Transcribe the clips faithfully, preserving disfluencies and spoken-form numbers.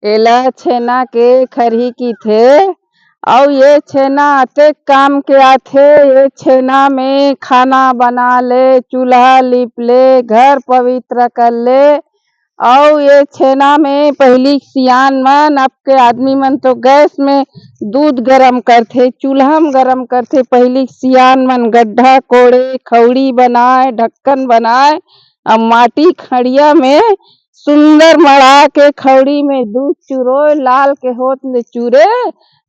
एला छेना के खरही किथे। अउ ये छेना अतेक काम के आथे। ये छेना में खाना बना ले, चूल्हा लिप ले, घर पवित्र कर ले। अउ ये छेना में पहिली सियान मन, अब के आदमी मन तो गैस में दूध गरम करथे, चूल्हा में गरम करथे। पहिली सियान मन गड्ढा कोड़े, खौड़ी बनाए, ढक्कन बनाए, अब माटी खड़िया में सुंदर मड़ा के खौड़ी में दूध चुरोय, लाल के होत ले चुरे,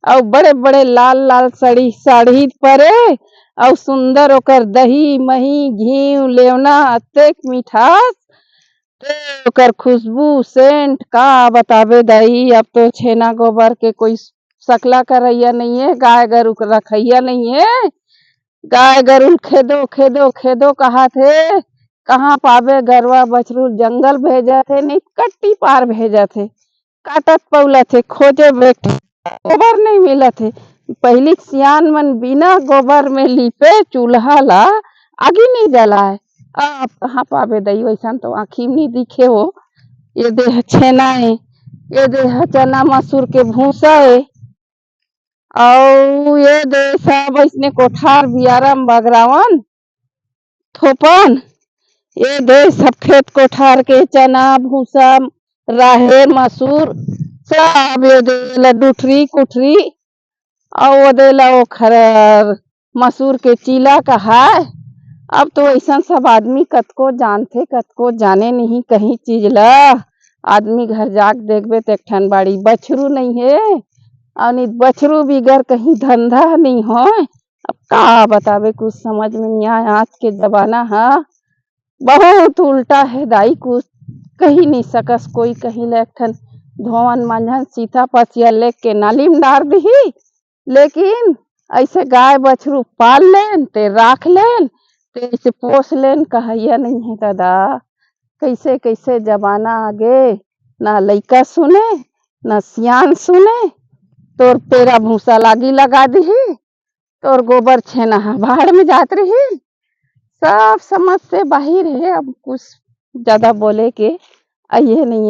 अउ बड़े बड़े लाल लाल सड़ी साड़ी परे, अउ सुंदर ओकर दही मही घीव लेवना, अतेक मिठास, ते ओकर खुशबू सेंट का बताबे दाई। अब तो छेना गोबर के कोई सकला करैया नहीं है, गाय गरु के रखैया नहीं है। गाय गरु ल खेदो खेदो खेदो कहाथे, कहाँ पाबे गरवा बछरू ल, जंगल भेजत हे, नहीं कट्टी पार भेजत हे, काटत पौलत हे, खोजे बैठे, गोबर नहीं मिलत हे। पहिली के सियान मन बिना गोबर में लीपे चूल्हा ला आगी नहीं जलाए। अब कहाँ पाबे दई, वैसन तो आँखी में नहीं दिखे हो। ये दे ह छेना ए, ये दे ह चना मसूर के भूसा ए, अउ ये दे सब अइसने कोठार बियारा म बगरावन थोपन। ये दे सब खेत कोठार के चना भूसा, राहेर मसूर, सब ये दे ला डुठरी कुठरी, अउ वो दे ला ओखर मसूर के चीला कहाय। अब तो अइसन सब आदमी कतको जानथे, कतको जाने नहीं कहीं चीज ला। आदमी घर जाके देखबे त एक ठन बाड़ी बछरू नहीं हे, अउ नहीं बछरू बिगर कहीं धंधा नहीं होय। अब का बताबे, कुछ समझ में नहीं आय। आज के जमाना ह बहुत उल्टा हे दाई, कुछ कही नहीं सकस कोई। कहीं ले एक ठन धोवन मांझन सीता पसिया लेके नाली में डार दिही, लेकिन ऐसे गाय बछरू पाल लेन ते राख लेन ते ऐसे पोस लेन, कहैया नहीं है दादा। कैसे कैसे जमाना आगे, ना लइका सुने ना सियान सुने। तोर पेरा भूसा लागी लगा दिही, तोर गोबर छेना ह भाड़ में जात रही। सब समझ से बाहिर है, अब कुछ ज्यादा बोले के आइए नहीं है।